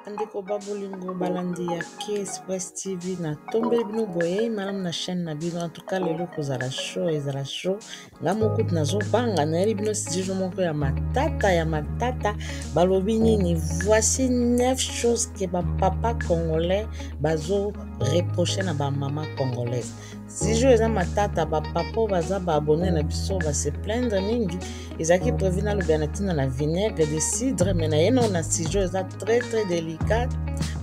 Bandeko ba bolingo balandi ya K-Express TV na tombeli bino boye malamu na chaîne na bino. En tout cas lelo kozala show, ezala show. Nga moko kutu nazobanga, nayeli bino studio moko ya matata ya matata. Balobi nini? Voici 9 choses que ba papa congolais bazo reprocher na ba mama congolaise. Studio eza matata, ba papa oyo baza ba abonné na biso ba se plaindre mingi. Ezalaki prévu nalobela na ntina na vinaigre de cidre, mais naye nao na studio eza très très délicat.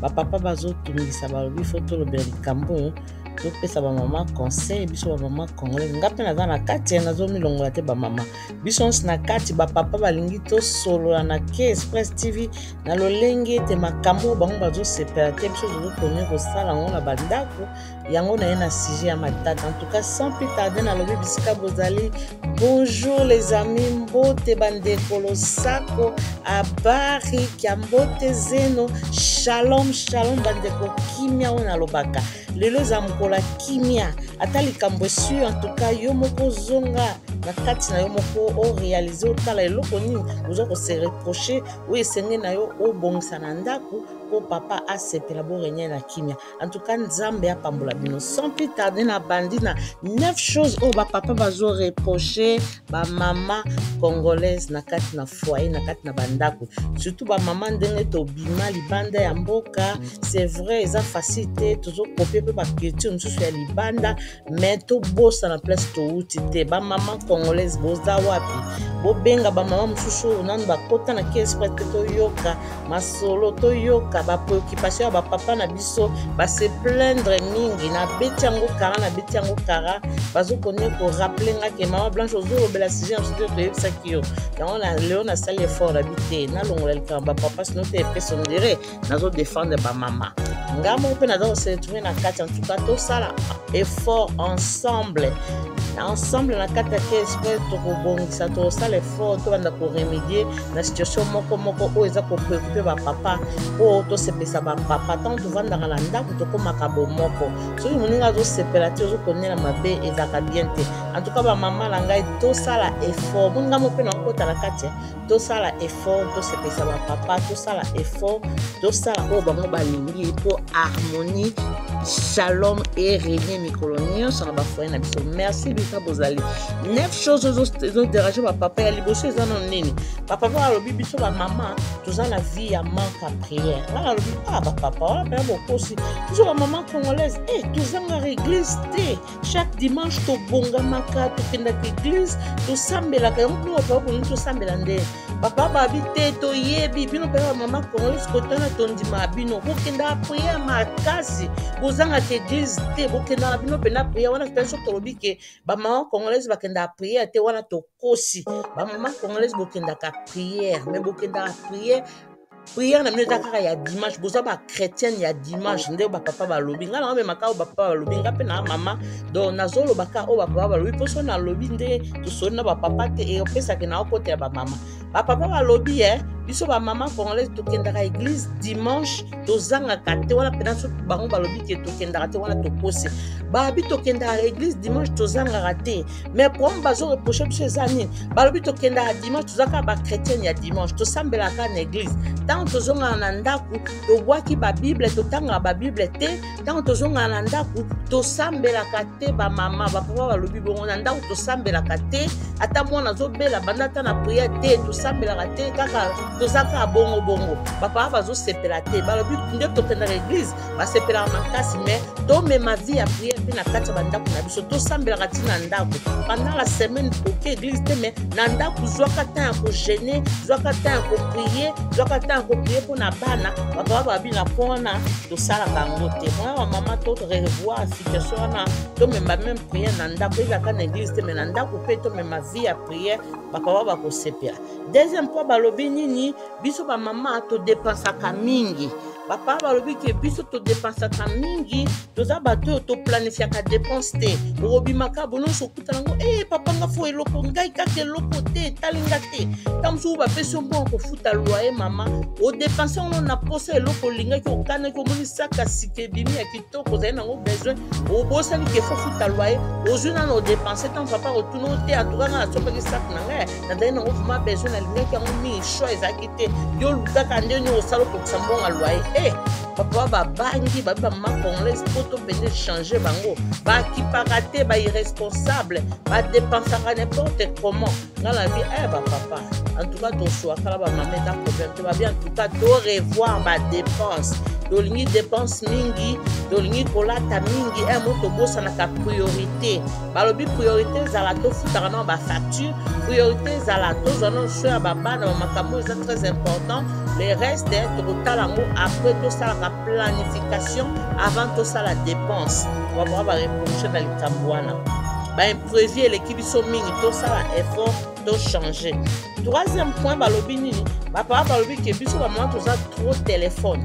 Ba papa bazotungisa, balobi fo tolobela likambo oyo, topesa bamama conseil. Biso bamama congolais, nga mpe naza na kati ya nazomilongola te, bamama biso nyonso na kati. Bapapa balingi tosolola na K Express TV na lolenge ete makambo oyo bango bazosepela te, biso tozokone kosala yango na bandako. Yango na ye na sujet ya matata. En tout cas, sans plus tarder, nalobi bisika bozali, bonjour les amis, mbote bandeko, losako, abari kia, mbote zeno, shalom shalom bandeko, kimia oyo nalobaka lelo eza mokolo ya kimia. Ata likambo esui, en tout cas yo moko ozonga na kati na yo moko, orealize, otala eloko nini oza kose reproche oyo esengeli na yo obongisa na ndako mpo papa asepela, borenie na kimia. En tout cas, Nzambe apambola bino. Sans plus tarder, na bandi na 9 choses oyo bapapa bazo reproche bamama congolaise na kati na foyer, na kati na bandako, surtout bamama ndenge tobima libanda ya mboka. C'est vrai, eza facile te, tozokopie mpe baculture mosusu ya libanda, mais tobosana place touti te. Bamama congolaise, boza wapi? Bobenga bamama mosusu oyo nanu bakota na K-Express te, toyoka masolo, toyoka bapréoccupation ya bapapa na biso. Base plaindre mingi. Nabeti yango kara, nabeti yango kara, bazokoni korappeler nga ke mama Blanche, ozolobela sujet na biso te, toyebisaki yo yango. Na leo nasali effort na bi te, nalongola likambo bapapa, sino te epesa ondire nazodefendre bamama. Nga moko mpe naza kose retrouver na kati. En tout cas, tosala effort ensemble, ensemble na kati ya K-Express, tokobongisa, tokosala effort, tobanda koremédier na situation moko moko oyo eza kopréoccuper bapapa, mpo tosepesa bapapa. Ntango tovandaka na ndako, tokomaka bomoko. Soki moninga azosepela te, ozokonela mabe, ezalaka bien te. En tout cas, bamama na ngai, tosala effort. Moninga mo mpe nakokota na kati. Tosala effort, tosepesa bapapa, tosala effort, tosala oyo bango balingi mpo harmonie, shalom erégner mikolo nyonso na bafoyer na biso. Merci bika bozali. Neuf choses ezodéranger bapapa. Ya liboso eza nano nini? Bapapa balobi biso bamama toza na vie ya manque ya prière. Nga nalobi: ah, bapapa wana mpena bokosi. Biso bamama congolaise e tozangaka église te. Chaque dimanche tobongamaka, tokendaka église, tosambelaka yango. Bino bapapa bolingi tosambela nde? Papa babi te, toyebi bino mpe bamama congolaise kotana, tondimaka bino, bokendaka prière makasi, bozangaka église te, bokendaka bino mpena prière wana. Mpe so tolobi ke bamama congolaise bakendaka prière te, wana tokosi. Bamama congolaise bokendaka prière, mais bokendaka prière, prière na bino eza kaka ya dimanche. Boza bachrétienne ya dimanche. Nde bapapa balobi, ngai naomemaka oyo bapapa balobi. Ngai mpe na mama, donc nazolobaka oyo bapapa balobi, mpo so nalobi nde tosoli na bapapa te, epesaki na okotela bamama. Bapapa balobi e biso bamama congolaise tokendaka église dimanche, tozangaka te. Wana mpena so bango balobi ke tokendaka te, wana tokosi. Babi tokendaka église dimanche, tozangaka te, mais problème bazoreprocher biso eza nini? Balobi tokendaka dimanche, toza kaka bachrétienne ya dimanche, tosambelaka na église. Ntango tozongaka na ndako, tobwaki babible, totangaka babible te. Ntango tozongaka na ndako, tosambelaka te. Bamama, bapapa balobi bongo: na ndako tosambelaka te, ata mwana azobela, banda ata na prière te, tosambelaka te, kaka toza kaka bongo bongo. Bapapa bazosepela te. Balobi nde tokendaka église, basepelaka makasi, mais tomema vie ya prière mpe na kati ya bandako na biso, tosambelaka ntina ndako. Pendant la semaine oke église te, mais na ndako zwaka temps ya kojeûner, zwaka temps ya koprier, zwaka temps ya koprier mpo na bana. Bapapa babi na mpo wana tosalaka yango te. Mwana bamama, to revoir situation wana, tomema même prière na ndako. Ezalaka na église te, mais na ndako mpe tomema vie ya prière, bapapa bakosepela. Deuxième point, balobi nini? Biso bamama todépensaka mingi. Bapapa balobi ke biso todepensaka mingi, toza bato oyo toplanifiaka dépense te. Okobimaka bononso okutana ngo e eh, papa nga fo eloko ngai kaka eloko te etali nga te. Ntango mosusu bapesi yo mbongo kofuta loyer, mama odepense yango na posa eloko olingaki, okanaki, omoni saka sika ebimi ya kitoko, ozali nango besoin, obosani ke fo futa loyer, ozwi nano odepense. Ntango papa kotuna o te, antuka nga nasombaki sak na ngai, nazali nango vraiment besoin, nalingaki yango mingi, choix ezalaki te, yo olukaka nde nini osala okokisa mbongo ya loyer. E papa babangi babi bamama congolaise mpo topende change bango, bakipaka te, bairresponsable, badepensaka n'importe comment. Nga na bi e bapapa, en tout cas toswakala bamama, eza problème te. Babi en tout cas to revoir badepense, tolingi dépense mingi, tolingi kolata mingi, e mo tobosanaka priorité. Balobi priorité ezala tofutaka nao bafacture, priorité ezala tozwa nao soin ya babana, bamakambo eza très important, le reste tokotala yango après. Tosalaka planification avant tosala dépense. Bapapa bareproche na likambo wana, baimprévu eleki biso mingi, tosala effort tochange. Troisième point, balobi nini? Bapapa balobi ke biso bamama toza trop téléphone.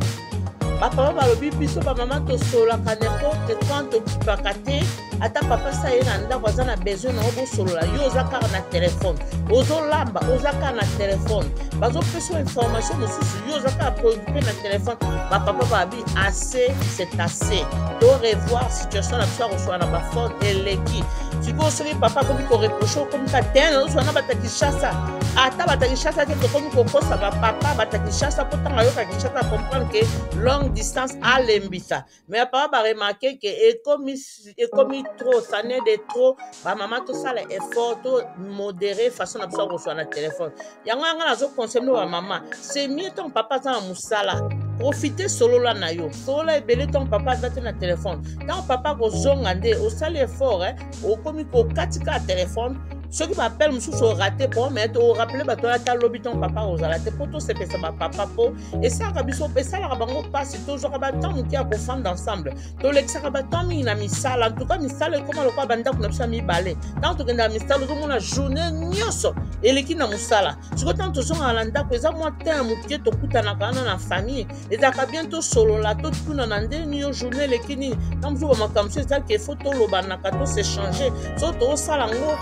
Bapapa balobi biso bamama tosololaka n'importe quand, tokipaka te. Ata papa sa ye na ndako aza na besoin na yo bosolola, yo oza kaka na telefone, ozolamba oza kaka na telefone, bazopesa yo information mosusu, yo oza kaka préoccupé na telefone. Bapapa babi assez, c'est assez, to revoir situation na biso ya kosola na bafone eleki. Sikoyo soki papa akomi koreproche, okomi ka te, nazosala na bato ya Kinshasa, ata bato ya Kinshasa te, tokomi kokosa bapapa bato ya Kinshasa mpo ntango ayoka Kinshasa, comprendre ke longue distance alembisa. Mais papa baremarke ke ekomi, ekomi trop, ça n'est de trop. Bamama tosala effort, to modérer façon na biso ya kozwa na telefone yango. Yanga nazoconseille bino bamama, c'est mieux ntango papa aza na mosala, profite, solola na yo, solola ebele ntango papa aza te na telefone. Ntango papa akozonga nde osali effort, eh, okomi kokatika ya telefone. Soki baappel mosusu orate, bon, mais torappeler bato wana ata lobi ntango papa akozala te, mpo tosepesa bapapa, mpo esalaka biso, esalaka bango mpasi. Tozwaka batemps moke ya kofanda ensemble, tolekisaka batemps mingi na misala. En tout cas misala ekóma lokola bandako na biso ya mibale. Ntango tokendaka misala, ozomona journée nyonso eleki na mosala. Sikoyo ntango tozongaka na ndako, eza mwa temps ya moke tokutanaka wana na famille, ezalaka bien tosolola, totunana ndeni yo journée eleki nini. Ntango mosusu bamakambo mosusu ezalaki efo tolobanaka, tosechange. So tozosala yango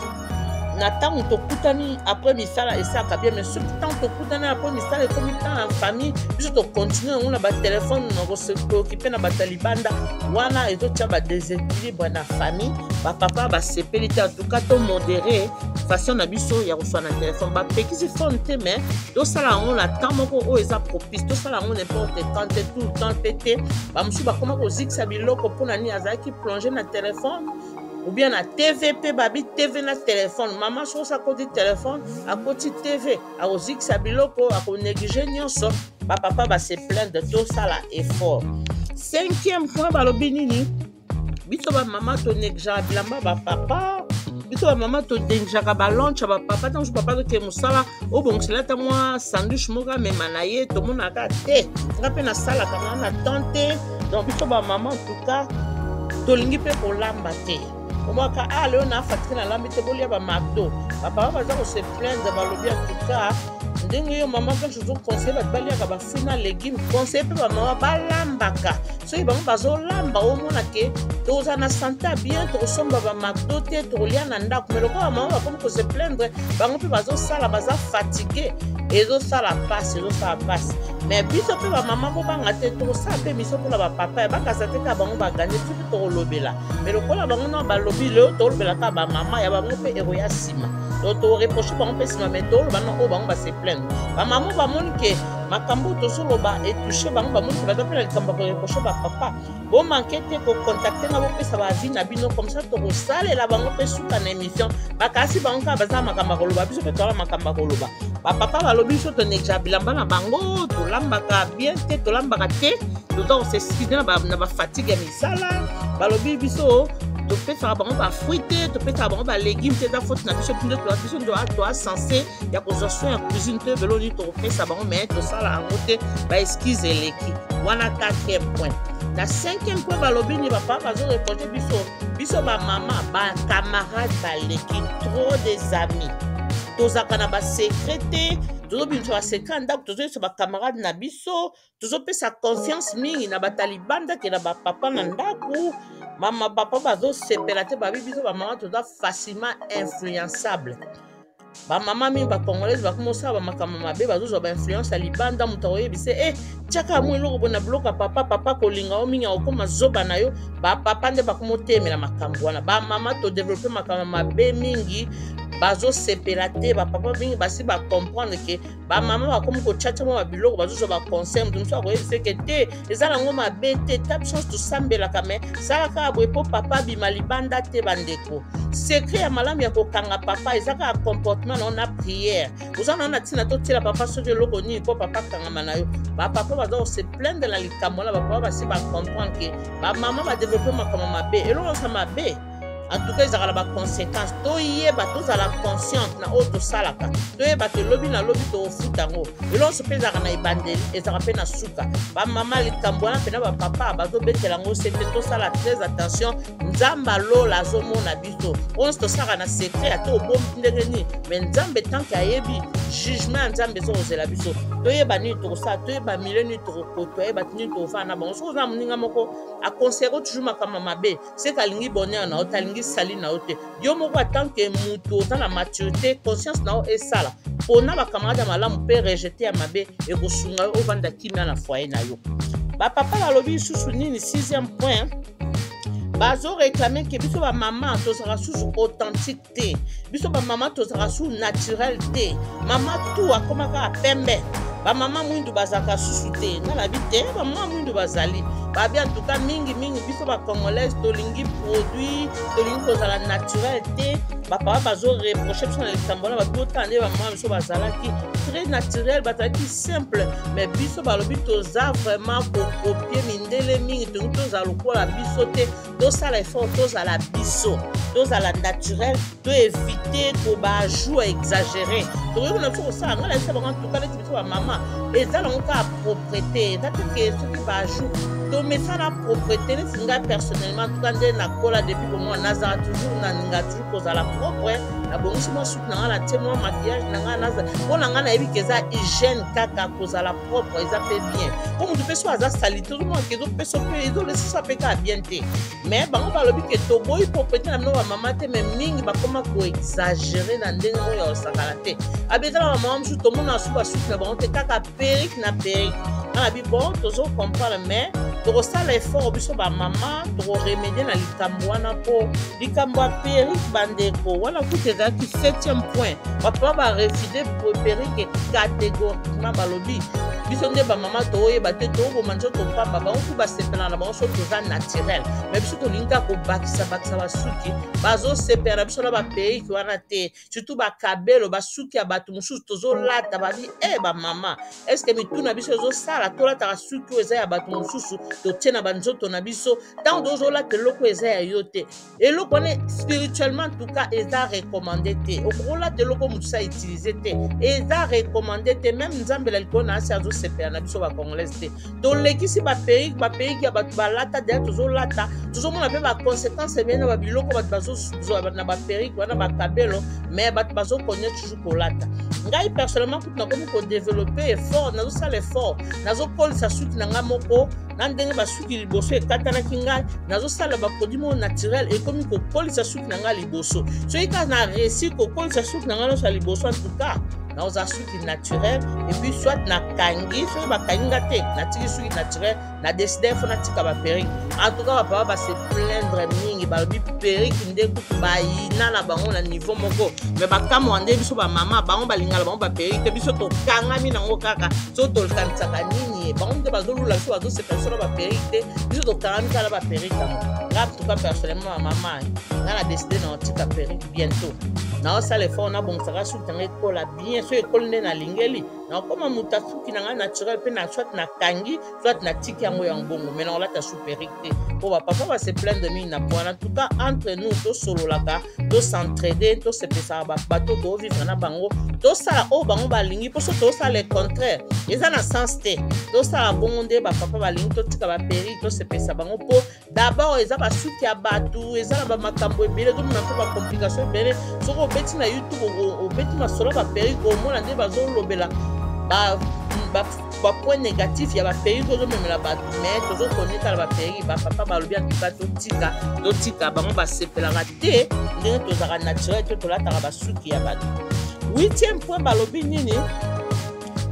na ntango tokutani après misala, esalaka bien. Mais soki ntango tokutani après misala ekomi temps ya famille, biso tocontinue yango na batelefone, na kooccuper na bato ya libanda, wana ezotia badéséquilibre na famille. Bapapa basepeli te. En tout cas tomodérer façon na biso ya koswa na telefone. Bapekisi phone te, mais tosala yango na temps moko oyo eza propice. Tosala yango n'importe quand te, tout le temps mpe te. Bamosusu bakoma kozikisa biloko mpona nini? Azalaki plongé na telefone ou bien na TV. Mpe babi TV na telefone, mama soki akoti telefone, akoti TV, akozikisa biloko, akonéglige nyonso. Bapapa base plaindre, tosala effort. Cinquième point, balobi nini? Biso bamama tonégligeaka bilamba bapapa, biso bamama tonégligeaka balunch ya bapapa. Ntango mosusu papa tokee mosala, obongisela ata mwa sandwich moko amema na ye, tomonaka te. Nga mpe nasalaka na na temps te. Donc biso bamama en tout cas tolingi mpe kolamba te. Omwaka a lelo na fatigué, nalambi te, bolia bamacdo. Bapapa baza kose plaindre, balobi en tout cas ndenge yo mama mpe ozoconseille bato baliaka bafruit na légume, conseille mpe bamama balambaka. Soki bango bazolamba, omona ke tokozala na santé bien, tokosomba bamacdo te, tokolia na ndako. Mais lokola bamama bakomi kose plaindre, bango mpe bazosala, baza fatigue, ezosala mpasi, ezosala mpasi. Mais biso mpe bamama, bobanga te, tokosala mpe miso mpona bapapa ya bakasa te kaka bango baganye. Biso mpe tokolobela, mais lokola bango na balobi lelo, tolobela kaka bamama ya bango mpe ekoya nsima. Donc toreproche bango mpe nsima, mais toloba na oyo bango base plaindre. Bamama bamoni ke makambo oyo tozoloba etouche bango, bamoni ke baza mpe na likambo ya koreproche bapapa. Bomanke te kocontacte nga, bopesa baavis na bino, comme ça tokosalela bango mpe suka na émission. Bakasi bango kaka baza makambo ya koloba, biso mpe toala makambo ya koloba. Bapapa balobi biso tonégligeaka bilamba na bango, tolambaka bien te, tolambaka te, toza kos'excuse na bafatigue ya misala. Balobi biso topesaka bango bafruit te, topesaka bango balégume te, eza faute na biso. Nde biso nde toa censé ya kozwa soin ya cuisine to ebele nini tokopesa bango, mais tosala yango te, baexcuse eleki wana. Quatrième point. Na cinquième point, balobi nini? Bapapa bazoreproche biso, biso bamama, bacamarade baleki, trop des amis, tozalaka na basecret te. Tozobimisa basecret ya ndako, tozoyebisa bacamarade na biso, tozopesa confiance mingi na bato ya libanda ke na bapapa na ndako. Mama papa bazosepela te, babi biso bamama toza facilement influençable. Bamama mingi bacongolaise bakoma osala bamakambo mabe, bazozwa bainfluence ya libanda. Moto akoyebisa e tiaka mwa eloko boye na biloko ya papa, papa kolinga yo mingi, akokoma zoba na yo. Bapapa nde bakoma otemela makambo wana. Bamama todevelope makambo mabe mingi, bazosepela te. Bapapa mingi basi bacomprendre ke bamama bakomi kotiatia mwa babiloko, bazozwa baconseil. Moto mosusu akoyebisa ke te, eza nango mabe te, ta biso nyonso tosambelaka, me sala kaka boye mpo papa abima libanda te. Bandeko, secret ya malamu ya kokanga papa eza kaka comportement na yo na prière. Oza na yo na ntina totiela papa soki eloko nini mpo papa akangama na yo. Bapapa baza kose plaindre na likambo wana. Bapapa basi bacomprendre ke bamama badevelope makambo mabe. Eloko nyonso mabe, en tout cas, ezalaka na baconséquence. Toyeba, tozala consciente na oyo tosalaka, toyeba ke lobi na lobi tokofuta yango. Eloko nyonso mpe ezalaka na ebandeli, ezalaka mpe na suka. Bamama, likambo wana mpena bapapa bazobetela yango se te. Tosala très attention. Nzambe alola azomona biso. Oyo nyonso tosalaka na secret, ata obombi ndenge nini, mais Nzambe tant que ayebi, jugement ya Nzambe ezokozela biso. Toyeba nini tokosala, toyeba milieu nini tokokotoyeba nini tokofana na bango. Soki oza na moninga moko aconseilleko toujours makambo mabe, seke alingi bonheur na yo te, alingi sali na yo te. Yo moko, en tant que moto oza na maturité, conscience na yo esala mpona bacamarade ya malamu mpe rejeter ya mabe, ekosunga yo ovanda kimia na foyer na yo. Bapapa balobi lisusu nini? Sixième point, bazoréclamer ke biso bamama tozalaka susu authentique te, biso bamama tozalaka su naturel te. Mama tu akoma kaka pembe, bamama mwindu bazalaka susu te. Nga nabi te, bamama mwindu bazali. Babi en tout cas mingimingi biso bacongolaise tolingi produit, tolingi kozala naturel te. Bapapa bazoreprocher biso na likambo wana. Babi otala nde bamama biso bazalaki très naturel, bazalaki simple, mais biso balobi toza vraiment kocopier mindele mingi, tolingi tozala lokola biso te. Tosala effort, tozala biso, tozala naturel, toéviter kobajour exagéré. Tokoki kuna biso kosala. Ngai nayebisa bango, antuka neti biso bamama, eza nango kaka propreté, eza te ke soki bajour tomesana propreté. Neti ngai personnellement, en tout cas nde nakola depuis bomwana, nazala toujours, nalinga toujours kozala propre. Nabongisi mwa suki na ngai, natie mwa maquillage na ngai, naza mpo na ngai nayebi ke eza hygiène kaka kozala propre, eza mpe bien mpo motu mpe so aza sali te, ozomona ke ezopesa mpe ezolesisa mpe kaka bien te. Mais bango balobi ke toboyi propreté na bino bamama te, mais mingi bakoma koexagérer na ndenge oyo ya kosakana te. Abi eza na bamama mosusu tomona su basuki na bango te, kaka perruque na perruque. Nga nabi bon, tozocomprendre, mais tokosala effort, biso bamama tokoremédier na likambo wana, mpo likambo ya perruque, bandeko, wana kutu ezalaki septième point. Bapapa barefuser perruque catégoriquement. Balobi biso nde bamama toyeba te, toboma nzoto pamba. Bango ku basepela na bango so toza naturel, mais biso tolingi kaka kobakisa bakisa basuki. Bazosepela na biso na baperruque wana te, surtout bakabelo, basuki ya bato mosusu tozolata. Babi e bamama, est-ce mitu na biso ezosala tolataka suki oyo eza ya bato mosusu, totie na banzoto na biso? Ntango tozolata eloko eza ya yo te, eloko wana spirituellement en tout cas eza recommandé te. Okokolata eloko mosusu autiliser te, eza recommandé te. Même Nzambe na likolo na asi azosepela na biso bacongolaise te. Tolekisi baperruque, baperruque ya bato balata deya, tozolata, tozomona mpe baconséquence ebele na babiloko bato bazozwa na baperruque wana, bakabelo, mais bato bazokonya toujours kolata. Ngai personnellement kutu nakomi kodévelopper effort, nazosala effort, nazokolisa suki na ngai moko na ndenge basuki liboso ekatanaki. Ngai nazosala baproduit moko naturel, ekomi kokolisa suki na ngai liboso. Soki kaka na réussi kokolisa suki na ngai nyonso ya liboso, en tout cas nakozala suki naturel. Et puis soit nakangi, soki bakangi nga te, natiki suki naturel. Na décider faut natika baperruque. En tout cas bapapa base plaindre mingi, balobi perruque nde kutu bayina na bango na niveau moko, mais bakamwa nde biso bamama, bango balingala bango baperruque te, biso tokangami nango kaka. So tolikanisaka nini? Bango nde bazolula biso, bazosepela biso na baperruque te, biso tokangami kaka na baperruque yango. Nga en tout cas personnellement, bamama, nga na décidé na otika perruque bientôt. Naosala effort, nabongisaka suki yango ekola bien. So ekoli nde nalingeli. Nakokoma moto ya suki na ngai naturel mpe na soit nakangi, soit natiki yango ya mbongo, mais nakolata su perruque te, mpo bapapa ba se plaindre mingi na point. En tout cas, entre nous tosololaka, tosentraide, tosepesaka bato tovivre na bango, tosala oyo bango balingi, mpo so tosala le contraire eza na sens te. Tosala bongo nde bapapa balingi, totika baperruque, tosepesa bango, mpo d'abord eza basuki ya bato, eza na bamakambo ebele, ezomona mpe bacomplication ebele. Soki obeti na YouTube, obeti masolo ya baperruque, omona nde bazolobela bapoint négatif ya baperruque ozomemela bato. Mais tozokoneka na baperruque, bapapa balobi antuka totika, totika. Bango basepelaka te ndenge tozalaka naturel te, tolataka basuki ya bato. Huitième point, balobi nini?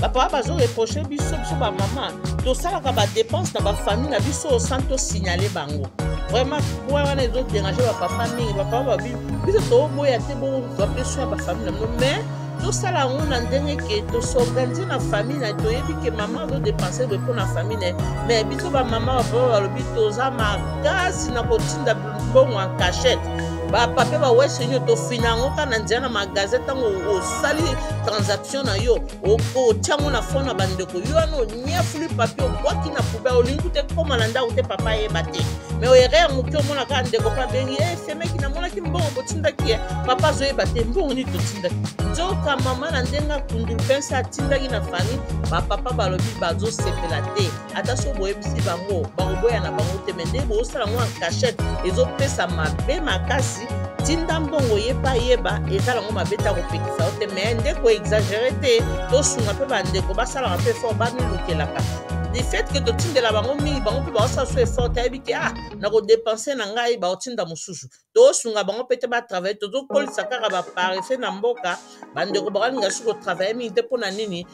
Bapapa bazoreproche biso, biso bamama tosalaka badépense na bafamille na biso sans tosignale bango. Vraiment, point wana ezodérange bapapa mingi. Bapapa babi biso toboya te bozwa mpe soin ya bafamille na bino, mais tosala yango na ndenge ke tos'organiser na famille na toyebi ke mama azodepense boye mpo na famille na ye. Mais biso bamama, bapapa balobi toza makasi na kotinda mbongo en cachette. Bapapier bawese nio tofina yango kaka na nzela na magasin. Ntango osali transaction na yo, otia yango na fond na bandeko yo wana, onyefuli papier, obwaki na poubelle, olingi te koma na ndako te, papa ayeba te. Mais erreur moke, omona kaka ndeko mpe abengi: "E semeki, namonaki mbongo botindaki ye." Papa azoyeba te mbongo nini totindaki, nzoka mama na ndenge akundulu mpensa atindaki na famille. Bapapa balobi bazosepela te. Ata so boyebisi bango, bakoboya na bango te, mais nde bozosala yango en cachette ezopesa mabe makasi. Tinda mbongo, ye mpe ayeba, eza nango mabe te, akopekisa yo te, mais nde koexagérer te. Tosunga mpe bandeko basalaka mpe effort, bamilukelaka. Du fait ke totindela bango mingi, bango mpe baosala so effort te. Ayebi ke ah, na kodepense na ngai, baotinda mosusu. Tosunga bango mpe te batravaille. Tozokolisa kaka baparesseux na mboka. Bandeko bakalinga soki kotravaille mingi te. Mpo na nini?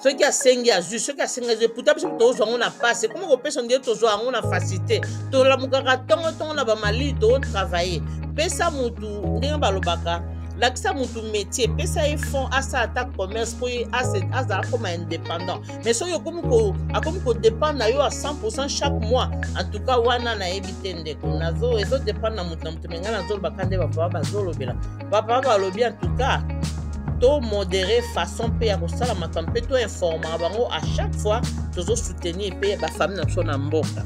Soki asengi, azwi; soki asengi, azwi. Pourtant biso tozwa yango na pasi, ekoma kopesa ndie tozwa yango na facilité. Tolamukaka ntongo-ntongo na bamalili, totravaille. Pesa mutu, ndenge balobaka, lakisa mutu métier, pesa ye fond, asala ata commerce mpo ye azala koma indépendant. Mais soki akomi kodépendre na yo à 100 chaque mois, en tout cas wana nayebi te, ndeko. Nazo ezodépendre na motu na motu. Mais ngai nazolobaka nde bapapa bazolobela. Papa balobi en tout cas tomodérer façon mpe ya kosala makambo, mpe toinformaka bango à chaque fois. Tozosoutenir mpe bafamille na biso na mboka.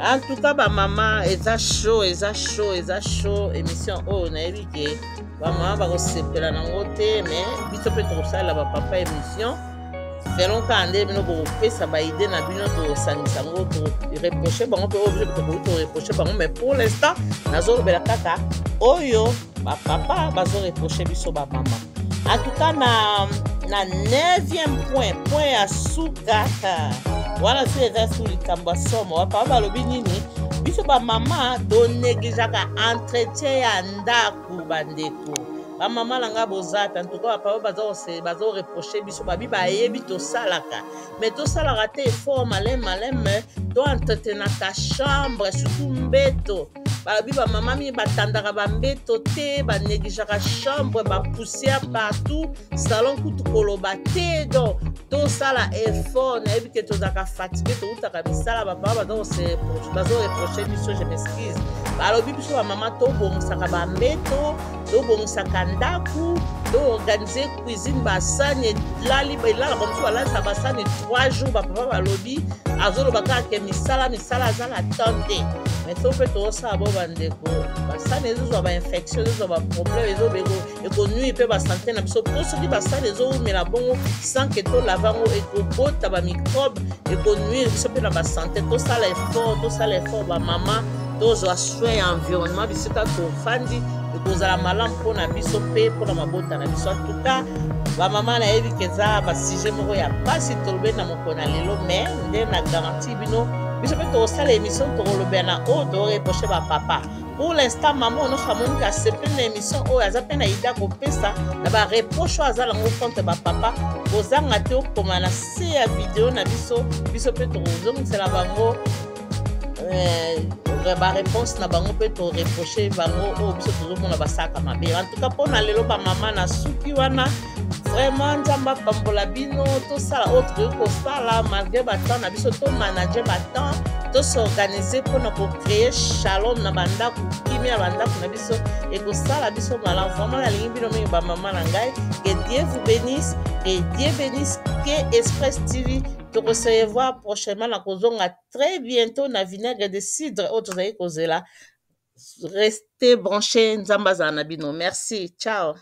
En tout cas bamama, eza chaud, eza chaud, eza chaud. Émission oyo nayebi ke bamama bakosepela nango te, mais biso mpe tokosalela bapapa émission selon kaka nde bino bokopesa baidées na bino, tosangisa yango, toreproche bango mpe oyo biso tokoki toreproche bango. Mais pour l'instant nazolobela kaka oyo bapapa bazoreproche biso bamama. En tout cas, na 9e point, point ya suka wana so eza su likambo ya somo. Bapapa balobi nini? Biso bamama tonégligeaka entretien ya ndako. Bandeko bamama na ngai, boza te. En tout cas bapapa bazoreproche biso, babi bayebi tosalaka, mais tosalaka te effort maleme maleme toentretenaka chambre, surtout mbeto. Balobi bamama mingi batandaka bambeto te, banégligeaka chambre, bapoussière partout, salon kutu koloba te. Donc tosala effort. Nayebi ke tozalaka fatigue, toutaka misala. Bapapa bazoreproche biso, je m'excuse, balobi biso bamama tobongisaka bambeto, tobongisaka ndako, toorganize cuisine. Basani elali, elalaka, mosusu balalisa basani 3 jours. Bapapa balobi azoloba kaka ke misala, misala, aza na temps te. Mais so mpe tozosala bo bandeko, basani ezozwa bainfection, ezozwa baproblème, ekonuire mpe basanté na biso, mpo soki basani ezowumela bongo sans ke tolava yango, ekobota bamicrobe, ekonuire biso mpe na basanté. Tosala effort, tosala effort bamama, tozwa soin ya environnement bisika tofandi. Ekozala malamu mpona biso mpe mpona mabota na biso. En tout cas bamama, nayebi ke eza basujet moko ya mpasi tolobeli na mokolo na lelo, mais nde na garantie bino, biso mpe tokosala émission, tokolobela na oyo toreproche bapapa. Pour l'instant, mama oyo nyonso amoniki asepeli na émission oyo, aza mpe na idée akopesa na bareproche oyo aza nango contre bapapa, kozanga te okoma na se ya video na biso. Biso mpe tokozongisela bango baréponse na bango, mpe toreproche bango oyo biso tozomona basalaka mabe. En tout cas mpo na lelo bamama, na suki wana, vraiment Nzambe apambola bino. Tosala oyo tokoki kosala malgré batemps na biso, tomanager batemps. Tosorganize mpo na kocree shalom na bandako, kimia ya bandako na biso ekosala biso malamu. Vraiment nalingi bino mingi bamama na ngai. Que Dieu vous bénisse, que Dieu bénisse que Express TV. Toko se revoir prochainement, na kozonga très bientôt na vinaigre de cidre oyo tozali kozela. Restez branché, Nzambe azala na bino. Merci, ciao.